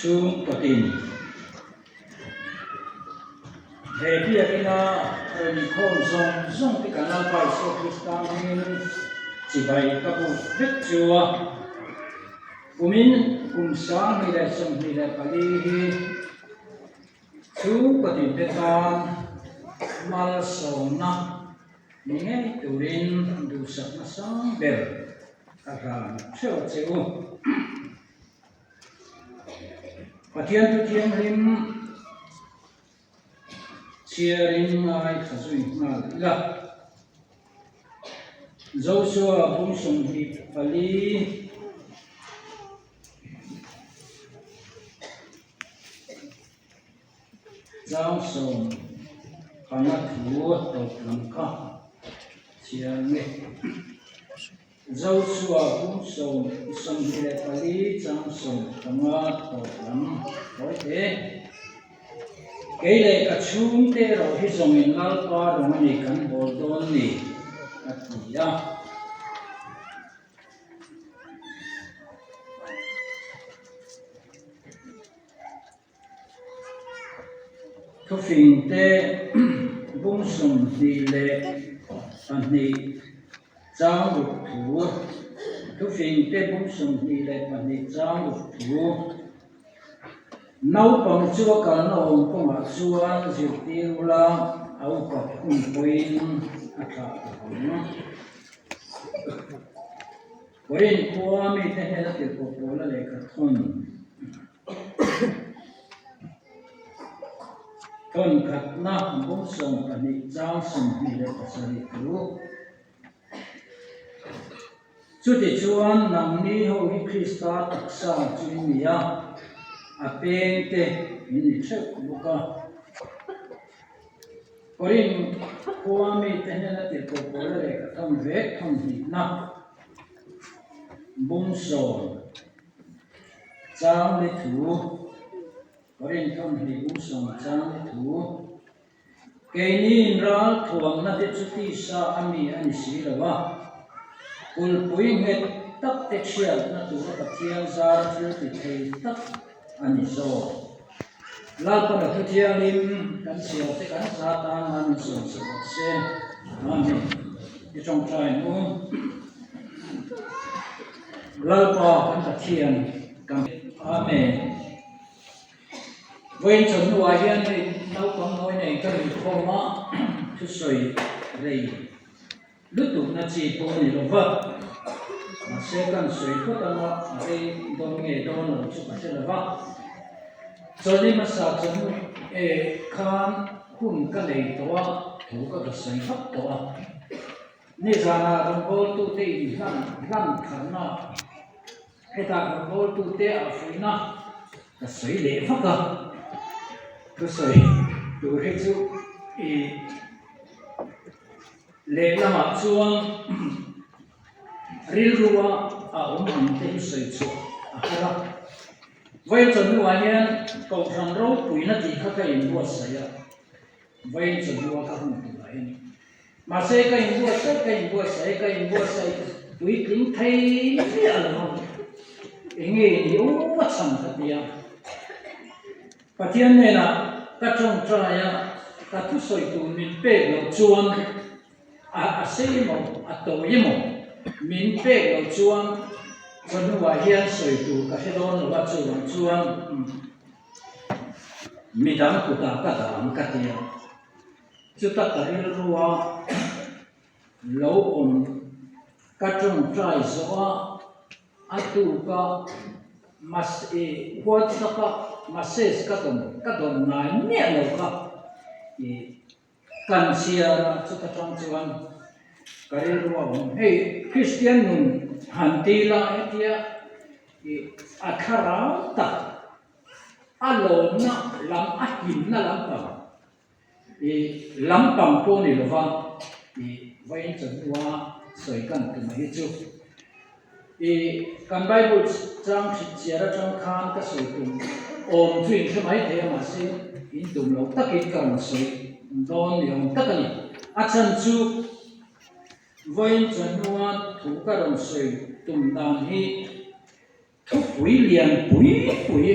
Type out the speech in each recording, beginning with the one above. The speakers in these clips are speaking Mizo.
Chhungkawtin he biakina rawn inkhawm zawng zawng te kan Lalpa Isua Krista hmingin chibai ka buk vek chu a. Kumin kum 2024 hi chhungkawtin te tan malsawmna ni ngei turin duhsakna sang ber ka hlan theuh a che u. Pathian thu thianghlim chhiarin ngai thla zui nghal ila. Joshua bung 24 chang 15 thu tawp lam kha chhiar nge. Joshua bung 24 chang 15 tawp lam hawi te. Kei leh ka chhungte erawh hi zawngin Lalpa rawng a ni kan bawl dawn ni, a ti a. Thufingte bung 22 chang ruk thu Thufingte bung 22 chang ruk thu Naupang chu a kalna awm kawngah chuan zirtir ula a upat hun pawhin a thlah ta ang. Korin khua mite hnena tirhkoh Paula lehkha thawn. Thawn khatna bung 12 chang 27 thu. Chutichuan nangni ho hi Krista taksa chu in ni a, a pengte in ni theuh bawk a. Korin khua mite hnena tirhkoh Paula lehkha thawn vek thawn hnihna bung 10. Chang ni thu, Korin 2 bung 10 chang ni thu, Keini ral thuamna te chu tisa a mi a ni si lo a, kulpui nghet tak te chhiatna tura Pathian zar thil ti thei tak a ni zawk. Lalpan a thu thiangin kan chhiar te kan za tan a min sawi chhe bawk se. Amen. I tawngtai ang u. Lalpa kan Pathian kan Amen. Vawiin chawhnuah hian hei naupang nawi nei ka inkhawm a, thusawi rei lutukna chi pawh a ni lo va, mahse kan sawi phawt anga a rei dawn nge dawn lo chu ka hre lo va. Chawlhni hmasa chawhnu eh khan hun ka nei tawh a, thu ka ka sawi vak tawh a. Nizanah rawngbawltute inhlan hlan tharna Hetah rawngbawltute a fuihna ka sawi leh vak a, thusawi tur hi chu ih lehlamah chuan rilrua a awm ang te hi sawi chhuah a har a. Vawiin chawhnuah hian Kohhran ropuina tih kha ka inbuatsaih a, vawiin chawhnua ka hun turah hian Mahse ka inbuatsaih ka inbuatsaih ka inbuatsaih puitling thei miah lo a, enge ni u a chhan ka ti a. Pathian hnenah ka tawngtai a, ka thusawi tur min pek loh chuan a a sei emaw a tawi emaw min pek loh chuan chawhnuah hian sawi tur ka hre dawn lo a, chuvang chuan midang kutah ka dah ang ka ti a. Chuta ka rilrua lo awm ka tawngtai zawh a, a tuka mas i WhatsApp a message ka dawn ka dawn ngai miah lo kha i kan chhiar a, chuta tang chuan ka rilrua awm hei Kristian nun han ti la hetia i a thlarau tak a lawmna lam a hlimna lampang I lampang pawh ni lova i vawiin chawhnua sawi kan tum hi chu i kan Bible chang hrit chiar atang khan ka sawi tum awm chu in hre mai thei a mahse in tum lo takin ka rawn sawi dawn ni awm tak a ni. A chhan chu vawiin chawhnua thu ka rawn sawi tum dan hi Thupui lian pui pui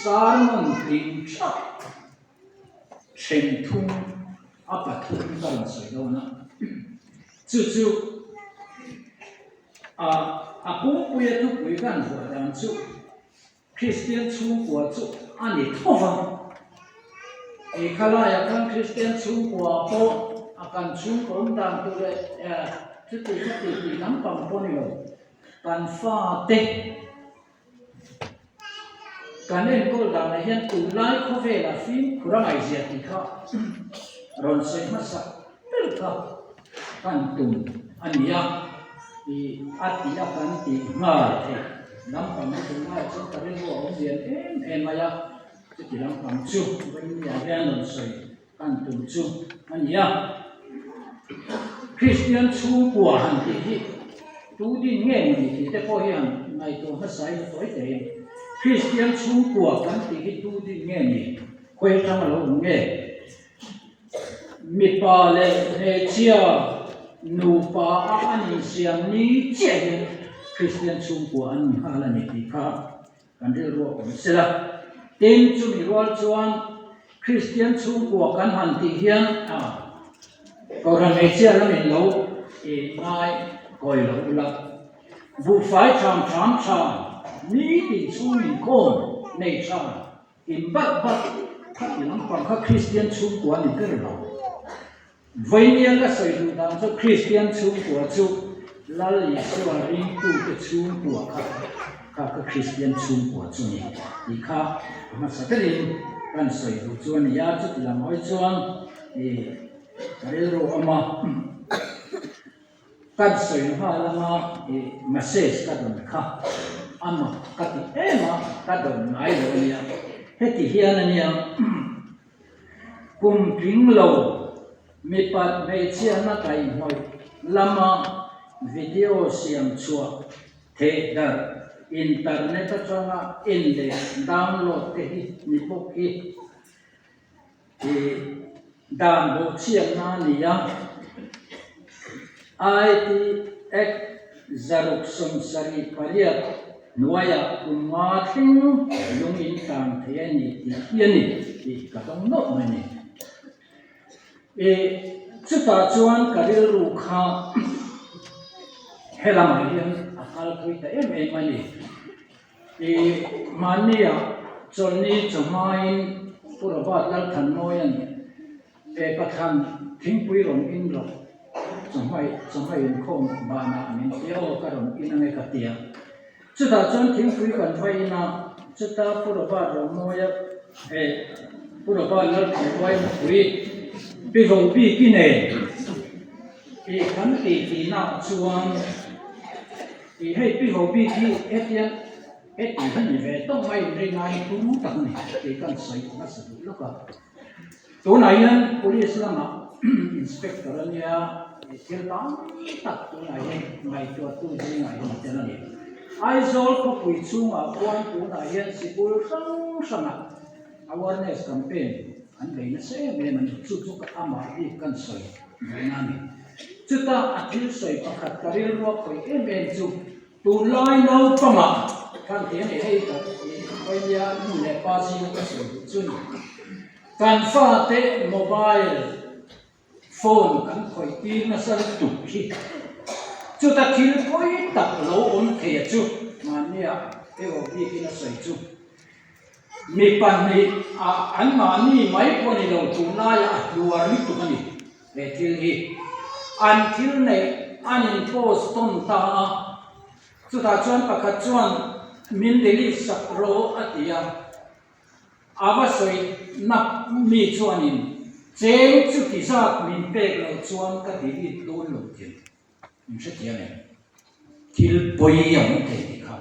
Sermon tling thap then thum a pathum ka rawn sawi dawn a, chu chu a a pumpuia thupui kan vuah dan chu Kristian chhungkua chu a ni tho va, ei khalaiah khan Kristian chhungkua pawh a kan chhungkaw awm dan tur leh chuti khati tih lampang pawh a ni lo, kan fate Kan enkawl danah hian tunlai khawvela fimkhur a ngaihzia tih kha rawn sawi hmasa ber kha kan tum a ni a, ih a tih a kan tih nghal theih lampang hi tunlaiah chuan ka rilru a awm lian em em mai a, chuti lampang chu Vawinia hian rawn sawi Kan tum chu a ni a, Kristian chhungkua han tih hi tu din nge maw ni tih te pawh hian ngaihtuah hmasa in a tawi thei ang. Kristian chhungkua kan tih hi tu din nge ni? Khawi atang a lo awm nge? Mipa leh hmeichhia nupa a an insiam ni chiah hian Kristian chhungkua an ni nghal a ni tih kha Kan rilru a awm sela. Tin, chumi rual chuan Kristian chhungkua kan han tih hian a Kohhran hmeichhia lamin lo i ngai kawi lo ula. Buhfai ṭham ṭham ṭha, nitin chhung inkhawm nei ṭha, in bat bat kha ti lampang kha Kristian chhungkua a ni ber lo. Vawinia ka sawi duh dan chu Kristian chhungkua chu Lal Isua ringtute chhungkua kha kha ka Kristian chhungkua chu ni tih kha a hmasa berin kan sawi duh chu a ni a, chuti lam hawi chuan ih ka rilru awm a, kan sawi nghal anga ih message ka dawn kha a mak ka ti em a, ka dawn ngai lo a nia, heti hian a nia. Kum tling lo mipat hmeichhiatna kaihhnawih lama video siam chhuah theih darh internet atanga en leh download te hi ni bawk hi dan bawhchhiatna a ni a. IT Act 678 hnuaiah kum nga thleng lung in tan thei a ni tih hi a ni tih ka dawng nawlh mai a ni. Ih chutah chuan ka rilru kha helamah hian a kal thui ta em em a ni. Ih mahniah chawlhni chawhmain Pu Robert Lalthanmawia'n He Pathan thingpui rawn in rawh, chawhmai chawhmai inkhawm banah min ti aw ka rawn in ange ka ti a. Chutah chuan thingpui kan va in a, chuta Pu Robert Romawia he Pu Robert Lalthanbuai nupui Pi Vobiki nen tih kan ti tihnaah chuan ih hei Pi Vobiki hi hetiang heti hi ni ve tawp mai inringai tum tak a ni tih kan sawi nasa duh lawk a. Tunah hian Police lamah Inspector a nia, thil tam tak tunah hian ngaihtuahtu zingah hian a tel a ni. Aizawl khawpui chhungah khuan tunah hian sikul hrang hrangah awareness campaign an bei nasa em em a ni. Chu chu ka amah bik kan sawi duhna a ni. Chuta a thil sawi pakhat ka rilruak khawih em em chu Tunlai naupangah khan ti a ni hei ka Khawinia nu leh pa zinga ka sawi duh chu ni. Kan fate mobile phone kan khawih tir nasa lutuk hi chuta thil pawi tak lo awm thei a chu mahnia erawh bikin a sawi chu. Mi pahnih ah anmahni mai pawh ni lo tunlaiah a hluar lutuk a ni he thil hi. An thil neih an in post tawn ta a, chutah chuan pakhat chuan min delete sak rawh a ti a, a va sawi nak mi chuanin cheng chuti zat min pek loh chuan ka delete dawn lo tih a ni. Min hrethiam em? Thil pawi a awm thei tih kha.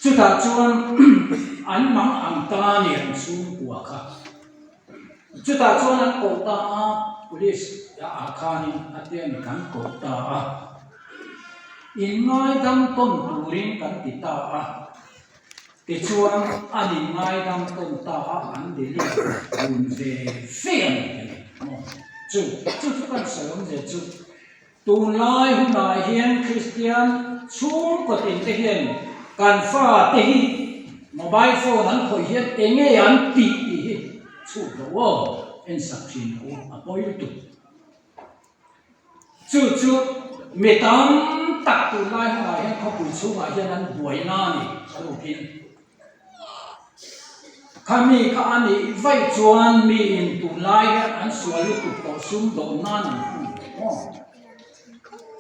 Chutah chuan an mang ang ta a ni an chhungkua kha. Chutah chuan an koh ta a, police ah khanin a tia ni kan koh ta a. Inngaidam tawn turin kan ti ta a. Tichuan an inngaidam tawn ta a, an delete dun ve ve a ni tih a ni. Chu chu chu kan sawi awm ve chu. Tunlai hunah hian Kristian chhungkaw tin te hian kan fate hi. Mobile phone an khawih hian eng nge an tih tih hi chhut lo aw, en sak thin lo a pawi lutuk. Chu chu mi tam tak tunlai hunah hian khawpui chhungah hian an buaina a ni a rukin. Khami kha a nih vaih chuan miin tunlai hian an sual lutuk tawh sum dawn nan an hmu maw?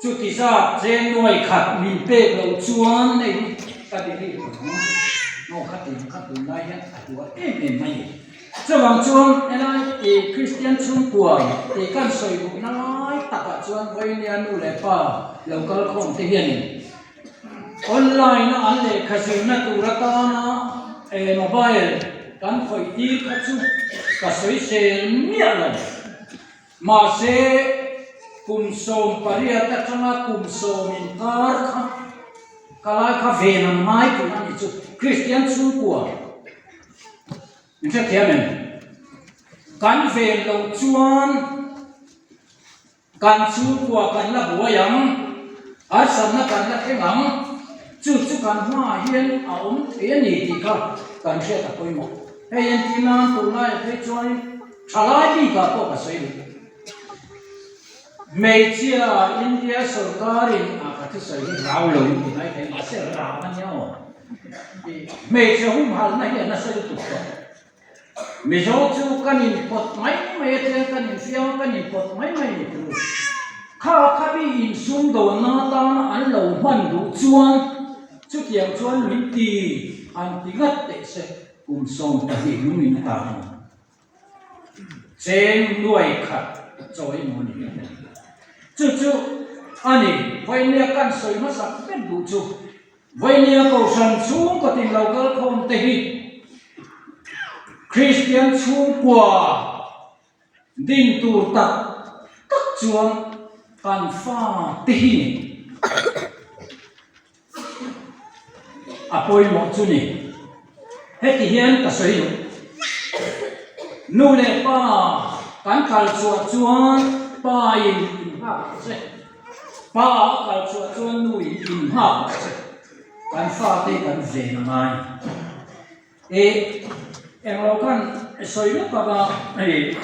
Chuti zat cheng nuai khat min pek loh chuan hei hi ka delete lo ang maw khatiang kha tunlai hian a hluar em em mai a ni. Chuvang chuan helai ih Kristian chhungkua tih kan sawi duhna lai takah chuan Vainia nu leh pa lo kal khawm te hianin Online a an lehkha zirna tur atana eh mobile kan khawih tir kha chu ka sawisel miah lo. Mahse kum 18 atanga kum sawm inkar kha ka lai kha ven ang ngai tih a ni chu Kristian chhungkua min hrethiam em? Kan ven loh chuan Kan chhungkua kan la buai ang, harsatna kan la thleng ang, chu chu kan hmaah hian a awm thei a ni tih kha kan hriat a pawimawh. Hei entir nan tunlaiah phei chuanin thalai bikah pawh ka sawi duh. Hmeichhia India sorkarin a ka thusawi hi rau lo in ti mai thei mahse rau a nia aw. Hmeichhe humhalhna hi a nasa lutuk tawh. Mizo chu kan inpawt mai mai a chuan kan infiam a, kan inpawt mai mai ni tur. Kha kha mi insumdawnna atana an lo hman duh chuan chutiang chuan min ti an ti ngat teh se kum 12 lung in ta a ni. Cheng nuai khat chawi maw ni ber. Chu chu a ni, Vainia kan sawi hmasak ber duh chu. Vainia Kohhran chhungkaw tin lo kal khawm te hi Kristian chhungkua din tur tak tak chuan kan fa te hi a pawimawh chu ni. Heti hian ka sawi duh. Nu leh pa kan kal chhuah chuan pa in inhak che. Pa a kal chhuah chuan nu in inhak a che. Kan fate kan ven a ngai. E englo khan sawi lawk anga hei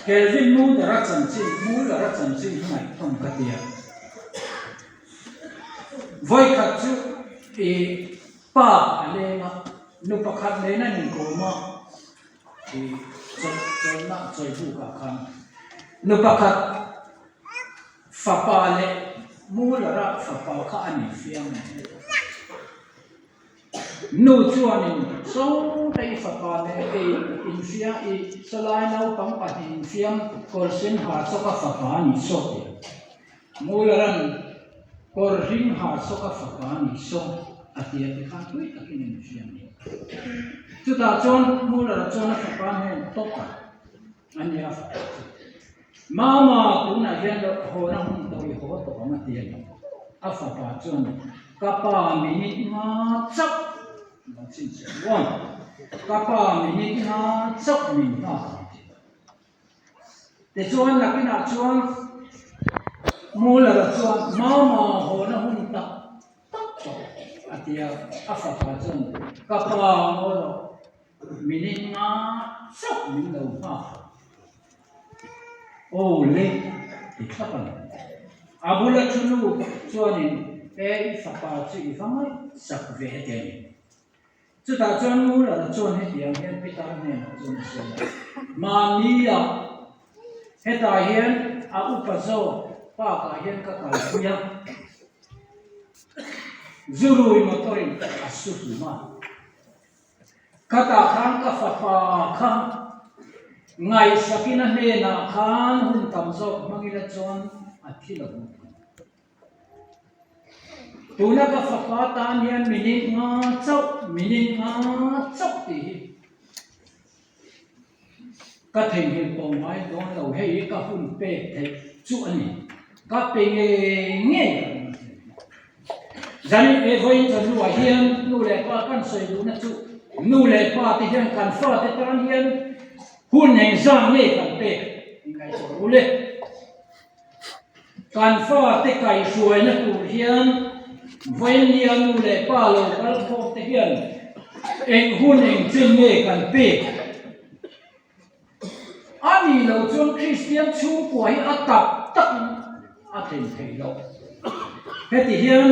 Kelvin Muller-a chanchin Muller-a chanchin hi ngaihtawm ka ti a. Vawikhat chu i pa a leng a, nu pakhat nen an inkawm a. I chawlh chawlhna chawlhbukah khan nu pakhat fapa leh Muller-a fapa kha a ni fiam a ni. Nu chuanin sawta i fapa leh kei infiam i sawlai naupang pahnih infiam kawr sen ha chawka fapa a nih saw ti a. Muller-a'n kawr hring ha chawka fapa a nih saw a ti a tikhan tui takin a infiam a ni. Chutah chuan Muller-a chuan a fapa hnen tawp a, a ni a fapa chu. Mama, tunah hian lo hawn a hun tawh i haw tawh ang a ti a ni. A fapa chuan, Ka pa minute nga chauh lo chhinchhiah ruang, ka pa minute nga chauh min nghak ang a ti. Tichuan nakinah chuan Muller-a chuan Mama hawna hun tak tak tawh a ti a, a fapa chuan ka pa ngaw rawh minute nga chauh min lo nghak aw le ti thlap a ni. A bula thu nu chuanin he i fapa chu i va ngaihsak ve a ti a ni. Chutah chuan Muller-a chuan hetiang hian Peter hnenah chuan a sawi a, Mahnia hetah hian a upa zawk park-ah hian ka kalpui a, zurui motor-in a su hlum a, khatah khan ka fapa kha ngaihsakin a hnenah khan hun tam zawk hmangila chuan a thi lo ang. Tuna ka fapa tan hian minute nga chauh, minute nga chauh tih hi ka theihnghilh tawh ngai dawn lo, hei hi ka hun pek theih chu a ni, ka pe ngei ngei ka ring a ti. Zan e vawiin chuan nuah hian nu leh pa kan sawi duhna chu nu leh pa te hian kan fate tan hian hun engzah nge kan pek ingaihtuah ru le. Kan fate kaihhruaina tur hian Vainia nu leh pa lo kal khawm te hian eng hun eng chen nge kan pek? A nih loh chuan Kristian chhungkua hi a tak takin a thlen theih loh. Heti hian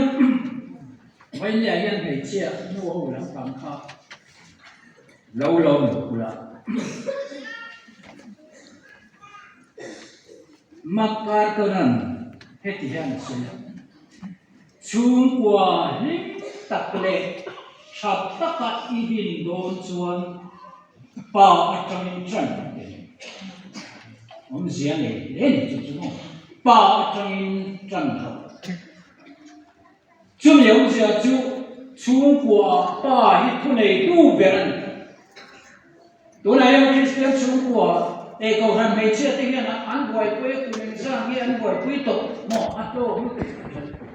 Vainia hian hmeichhia nu ho lampang kha lo lo ula. MacArthur-a'n heti hian a sawi a, Chhungkua hlim tak leh tha taka i din dawn chuan pa atangin ṭan a ti a ni. Awmzia nei hle ni chu chu maw? Pa atangin ṭan rawh. Chumi awmzia chu chhungkuaah pa hi thuneitu ber a ni. Tunah hian Kristian chhungkua eh Kohhran hmeichhia te hian an buaipui a kum engzah nge an buaipui tawh maw a hlawk lutuk a ṭha lutuk.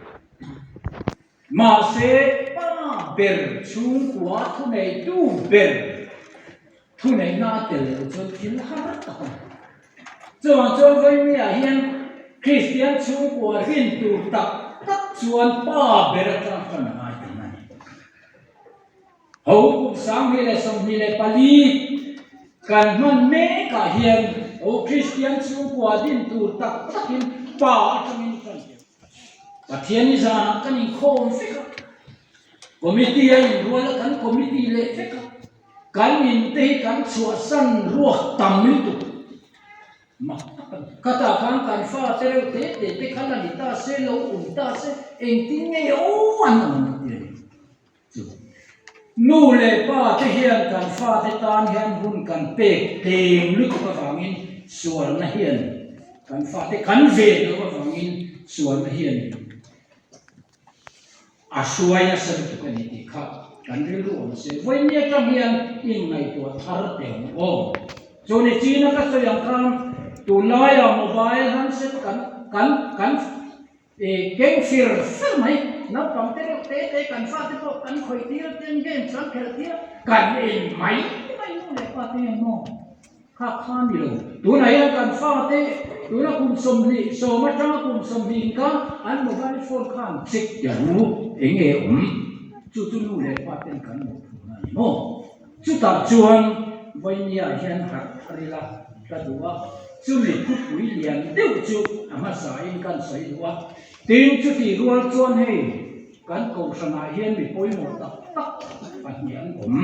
Mahse pa ber chhungkua thuneitu ber thuneihna a tel loh chuan thil har tak a ni. Chuvang chuan Vawimia hian Kristian chhungkua rin tur tak tak chuan pa ber atang ṭan a ngai thin a ni. Ho kum 2024 kan hman mekah hian ho Kristian chhungkua din tur tak takin pa atangin ṭan tir. Pathian ni zanah kan inkhawm vek a, committee a inrual a, kan committee leh vek a, kan in te hi kan chhuahsan ruak tam lutuk. Mak tak a ni. Khatah khan kan fa te reuh te te te kha la ni ta se, lo um ta se, engtin nge aw an awm ang ti a ni. Chu nu leh pa te hian kan fate tan hian hun kan pek tlem lutuk avangin sualna hian kan fate kan ve loh avangin sualna hian a hruai nasa lutuk a ni tih kha kan rilru awm se. Vawiin atang hian inngaihtuah thar teh ang aw. Chu ni china ka sawi ang khan tunlaia mobile handset kan kan kan I keng fir fir mai, naupang te reuh te te kan fate pawh kan khawih tir a ten games an khelh tir a, kan en mai mai nu leh pa te hian maw kha kha ni lo. Tunah hian kan fate tuna kum 20 sawm atanga kum 20 inkar an mobile phone khan check teh ru eng nge awm chu chu nu leh pa ten kan mawhphurhna a ni maw. Chutah chuan Vainia hian harh thar ila ka duh a, chumi thupui lian deuh chu a hmasain kan sawi duh a. Tin, chutih rual chuan hei kan kohhranah hian mi pawimawh tak tak pahnih an awm.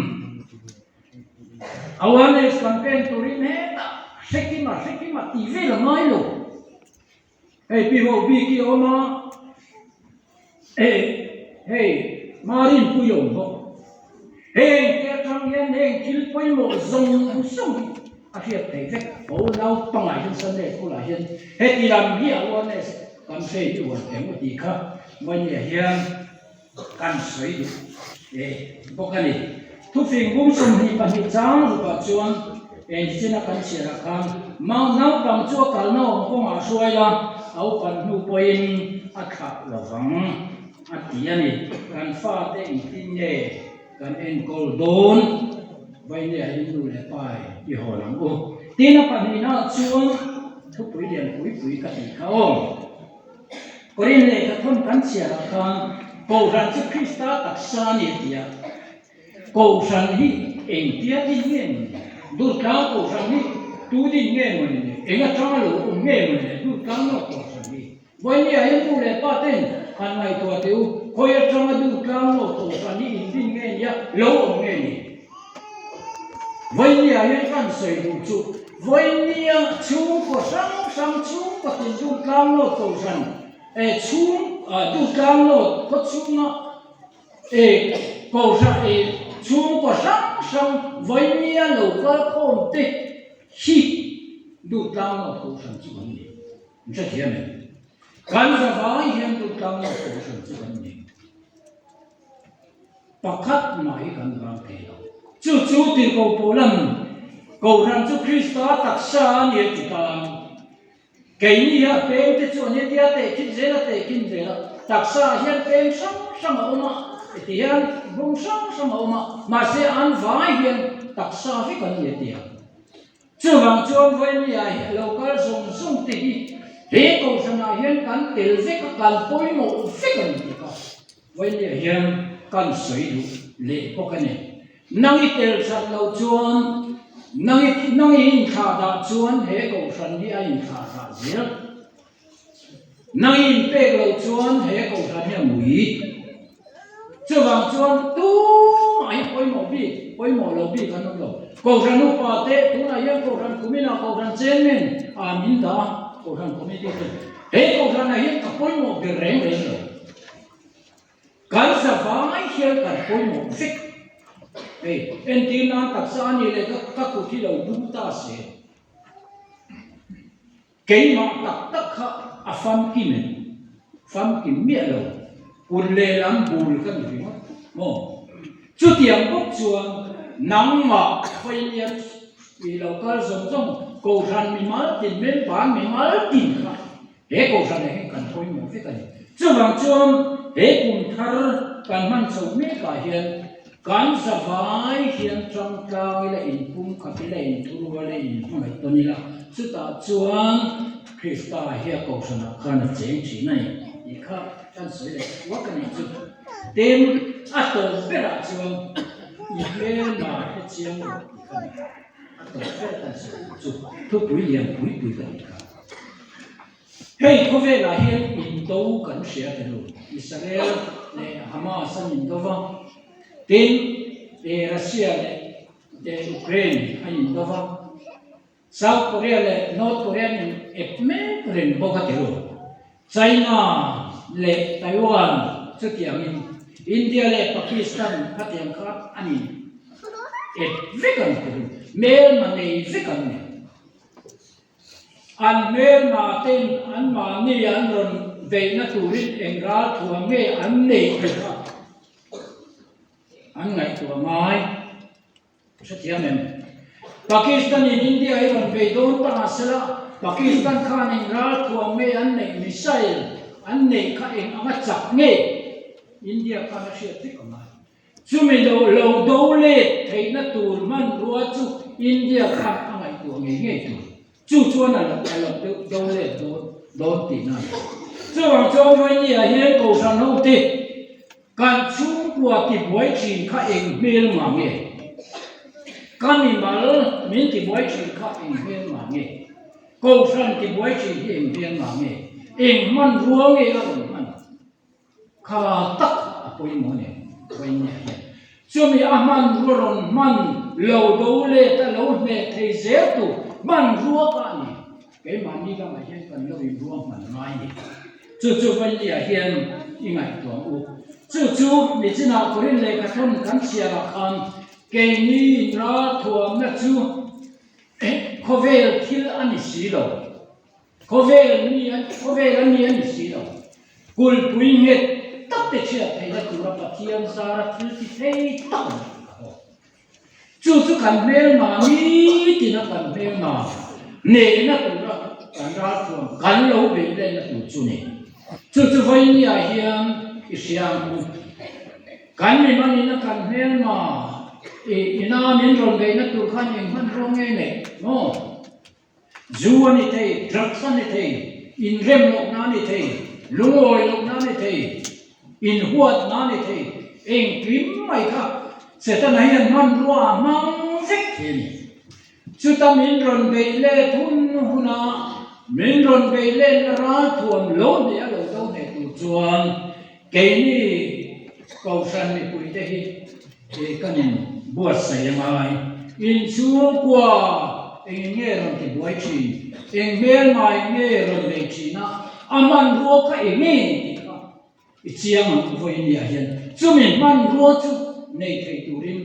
Awareness campaign turin hetah hrekima hrekima tih vel a ngai lo. Hei pi ho bik hi a awm a, eh hei Marinpui a awm bawk. Heng te atang hian heng thil pawimawh zawng zawng hi a hriat theih vek. Ho naupangah hian Sunday school ah hian heti lam hi awareness campaign hi uar teh maw tih kha Vawnia hian Kan sawi duh e bawk a ni. Thufing bung 22 chang rukah chuan eng china kan chhiarah khan Mount naupang chu a kalna awm kawngah hruai la, a upan hnu pawhin a thlah lo vang a ti a ni. Kan fate engtin nge kan enkawl dawn? Vainia in nu leh pa i hawn ang u. Tin a pahnihnaah chuan thupui lian pui pui ka tih kha aw. Korin lehkha thawn kan chhiarah khan Kohhran chu Krista taksa a ni a ti a. Kohhran hi engtia din nge maw ni? Durtlang Kohhran hi tu din nge maw ni le? Eng atanga lo awm nge maw ni le Durtlang nawk Kohhran hi? Vawinia hian nu leh pa ten han ngaihtuah teh u, khawi atanga Durtlang nawk Kohhran hi in din nge nia lo awm nge ni? Vawinia hian kan sawi duh chu Vawinia chhungkaw hrang hrang chhungkaw tin Durtlang North Kohhran eh chhung ah Durtlang North khaw chhunga eh Kohhran eh chhungkaw hrang hrang Vawinia lo kal khawm te hi Durtlang North Kohhran chu kan ni. An hrethiam em? Kan zavai hian Durtlang North Kohhran chu kan ni. Pakhat mah hi kan vang thei lo. Chu chu tirhkoh Paula'n Kohhran chu Krista taksa a ni a ti ta a. Keini hi a peng te chu an hetia tehkhin zel a tehkhin zel a, taksa ah hian peng hrang hrang a awm a, heti hian bung hrang hrang a awm a, mahse an vai hian taksa vek an ni a ti a. Chuvang chuan Vawimia hi a lo kal zawng zawng te hi. He kohhranah hian kan tel vek a, kan pawimawh vek a ni tih kha Vawinia hian kan sawi duh leh bawk a ni. Nang i tel that loh chuan, nang i nang i inthlah dah chuan he kohhran hi a inthlah dah zel. Nang i inpek loh chuan he kohhran hi a mui. Chuvang chuan tumah hi pawimawh bik, pawimawh lo bik an awm lo. Kohhran upa te tunah hian kohhran kuminah kohhran chairman ah min dah a, kohhran committee te. He kohhranah hian ka pawimawh ber reng reng lo. Kan zavai hian kan pawimawh vek. Hei entir nan taksa a nih leh ka kut hi lo bum ta se. Keimah tak tak kha a famkim em? Famkim miah lo. Kut lehlam bul ka ni ringawt maw? Chutiang bawk chuan nangmah failure tih lo kal zawng zawng Kohhran mimal tin member mimal tin kha he Kohhranah hian kan pawimawh vek a ni. Chuvang chuan he kum thar kan hman chho mekah hian Kan zavai hian tangtlang ila inpumkhat ila inthurual ila inhmangaih tawn ila, chutah chuan Krista hi a kohhranah khan a cheng thin a ni tih kha kan sawi leh uak a nih chu. Tin, a tawp berah chuan i hmelma hre chiang rawh tih kha a ni. A tawp ber kan sawi duh chu thupui lian pui pui ka tih kha. Hei khawvelah hian indo kan hria ta lo, Israel leh Hamas an indo va, tin Russia leh Ukraine an indo va, South Korea leh North Korea an in ep mek reng bawk a ti lo, China leh Taiwan chutiangin India leh Pakistan khatiang kha an in ep vek an ti lo, hmelma nei vek an ni. An hmelma ten anmahni an rawn beihna turin eng ral thuam nge an nei tih kha an ngaihtuah ngai. Hrethiam em? Pakistan-in India hi rawn bei dawn ta sela, Pakistan khan eng ral thuam nge an neih, missile an neih kha eng anga chak nge India khan a hriat vek ang a. Chumi lo lo do let theihna tur hmanrua chu India khan a ngaihtuah ngei ngei tur. Chu chuan a lo a lo deuh do let dawn dawn tihna a ni. Chuvang chuan Vawinia hian Kohhran hote kan chhungkua tibuai thin kha eng hmel mah nge? Ka mimal min tibuai thin kha eng hmel mah nge? Kohhran tibuai thin hi eng hmel mah nge? Eng hmanrua nge a rawn hman? Kha tak a pawimawh a ni, Vawinia hian. Chumi a hmanrua rawn hman lo do let a lo hneh thei zel tur hmanrua kha a ni. Keimahni lamah hian kan lo inrua hman ngai a ni. Chu chu Vawinia hian i ngaihtuah u. Chu chu nichinah Korin lehkhathawn kan chhiarah khan keini inralthuamna chu khawvel thil a ni si lo. Khawvel mi an khawvel a mi a ni si lo. Kulhpui nghet tak te chhiat theihna tura Pathian zara thil ti thei tak a ni tih ka hawk. Chu chu kan hmelma nitin a kan hmelma nehna tura kan ralthuam kan lo beih lenna tur chu ni. Chu chu Vawinia hian i hria ang u. Kan mi hmanin a kan hmelma i ina min rawn beihna tur khan eng hmanrua nge neih maw? Zu a ni thei, drugs a ni thei, inrem lohna a ni thei, lungawi lohna a ni thei, inhuatna a ni thei, engkim mai kha Setana hian hmanrua a hmang vek thei a ni. Chuta min rawn beih let hun huna min rawn beih letna ralthuam lo hneh a lo do hneh tur chuan keini Kohhran mipuite hi He kan in buatsaih a ngai. Inchhungkua engin nge rawn ti buai thin? Eng hmelmai nge rawn nei thin a? A hmanrua kha eng nge ni tih kha i chiang ang u vawinia hian. Chumi hmanrua chu nei thei turin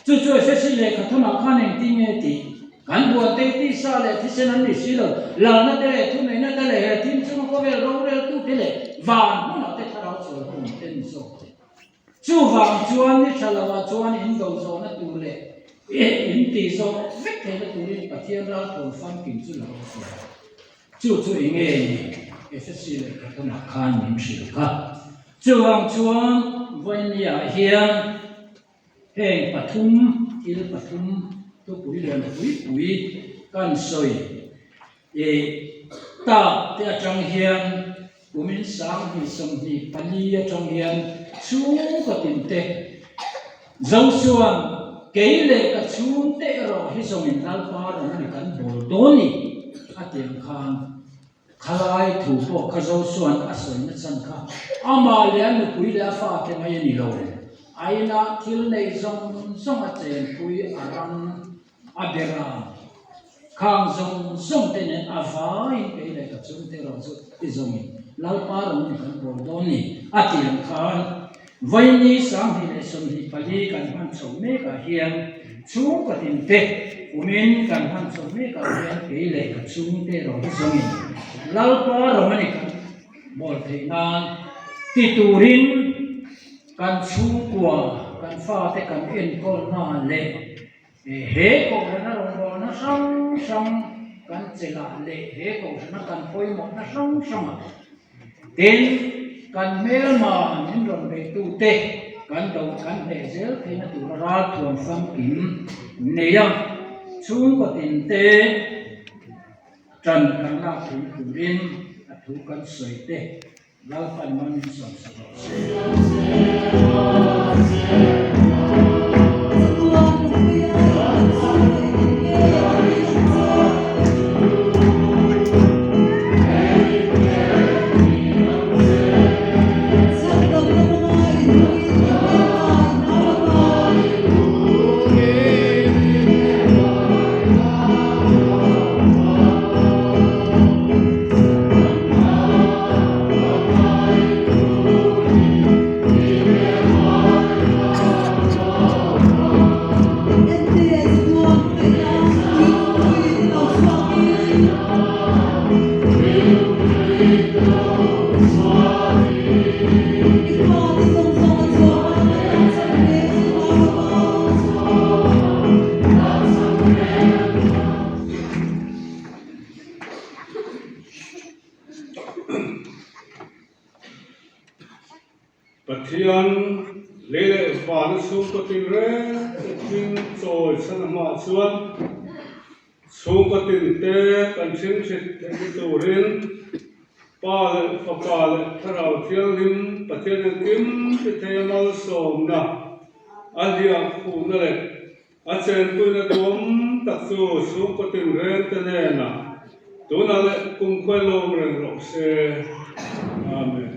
chu chu Efesi lehkhathawnah khan engtin nge tih kan buante tisa leh thisen an ni si lo. Lalna te leh thuneihna te leh he thim chunga khawvel roreltute leh van hmunah te thlarau sual ho awm te ni zawk te. Chuvang chuan ni tha lovah chuan in do zawhna tur leh in tih zawh vek theihna turin Pathian ralthuam famkim chu lo awm sual. Chu chu eng nge ni? Efesi lehkhathawnah khan min hrilh kha. Chuvang chuan Vawinia hian heng pathum, thil pathum thupui lian pui pui kan sawi. tak te atang hian kumin 2024 atang hian chhungkaw tinte Joshua-a'n kei leh ka chhungte erawh hi zawngin Lalpa rawn a ni kan bawl dawn ni a ti ang khan Khalai thu pawh kha Joshua-a'n a sawi na chhan kha amah leh a nupui leh a fate mai a ni lo. A inah thil neih zawng zawng a chenpui a ram a ber a, khang zawng zawng te nen a vaiin kei leh ka chhungte erawh chu i zawngin Lalpa rawn ni kan bawl dawn ni a ti ang khan Vaini 2024 kan hman chho mekah hian chhungkaw tinte umin kan hman chho mekah hian kei leh ka chhungte erawh hi zawngin Lalpa rawng a ni kan bawl theih nan ti turin kan chhungkua kan fate kan enkawlna leh he kohhrana rawngbawlna hrang hrang kan chelh leh he kohhrana kan pawimawhna hrang hrangah Tin, kan hmelma min rawn beitute kan do kan hneh zel theihna tura ralthuam famkim nei a, chhungkaw tinte ṭan kan lak theihna turin a thu kan sawi te Lalpan mal min sawm sak rawh se. Pathian lei leh vana chhungkaw tinreng te hming chawi chhan a hmaah chuan chhungkaw tinte kan hringthlit theihna turin Pa leh Fapa leh Thlarau Thianghlim Pathian engkim ti thei a malsawmna a hliah khuhna leh A chenpuina duam tak chu chhungkaw tinreng te hnenah tunah leh kumkhuai lawm reng rawh se. Amen.